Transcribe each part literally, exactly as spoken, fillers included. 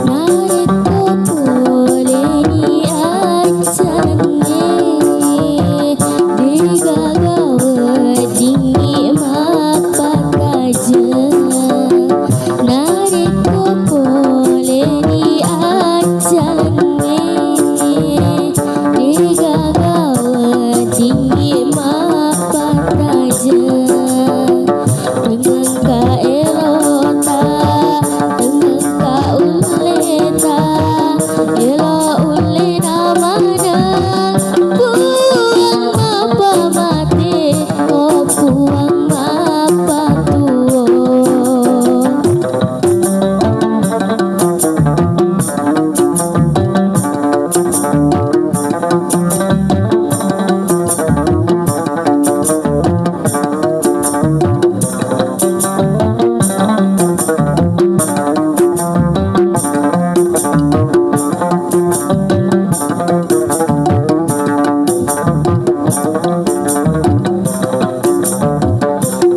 Narekko poleni accalengnge, degaga weddingngi mappakkaja. Narekko poleni accalengnge, degaga weddingngi mappakkaja. Tengngengka elota, tengngengka ulleta, elo ullena maneng. Puang mappamate, oh Puang mappatuwo.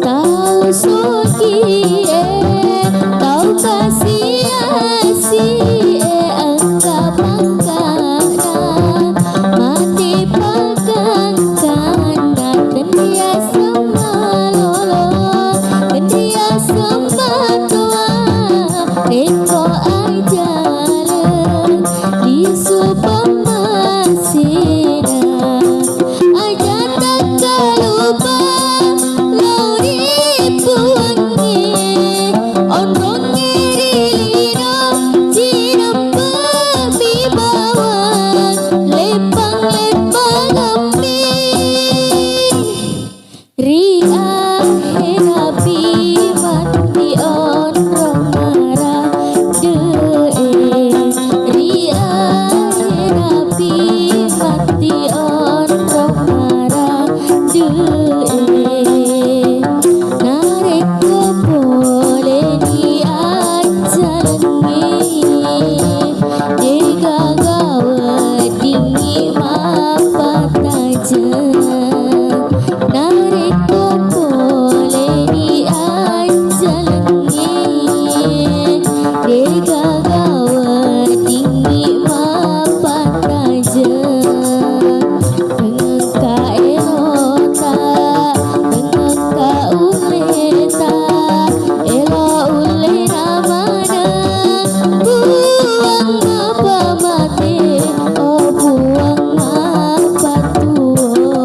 Tau sokie, tau kasi-asie, engka pangkana, mate pagangkanna, tennia semmalolo, tennia semmatoa, rekko ajaleng lisu pammasena. Aja takkalupa lao ri Puangnge, onrongnge ri lino, cinampe'mi bawang, leppang-leppangemmi. Ri aherapi matti onrong maraddue, ri aherapi matti onrong maraddue. Narekko poleni accalengnge, degaga weddingngi mappataja. Narekko poleni accalengnge, degaga weddingngi mappataja. Tengngengka elota, tengngengka ulleta, elo ullena maneng. Puang mappamate, oh Puang mappatuwo.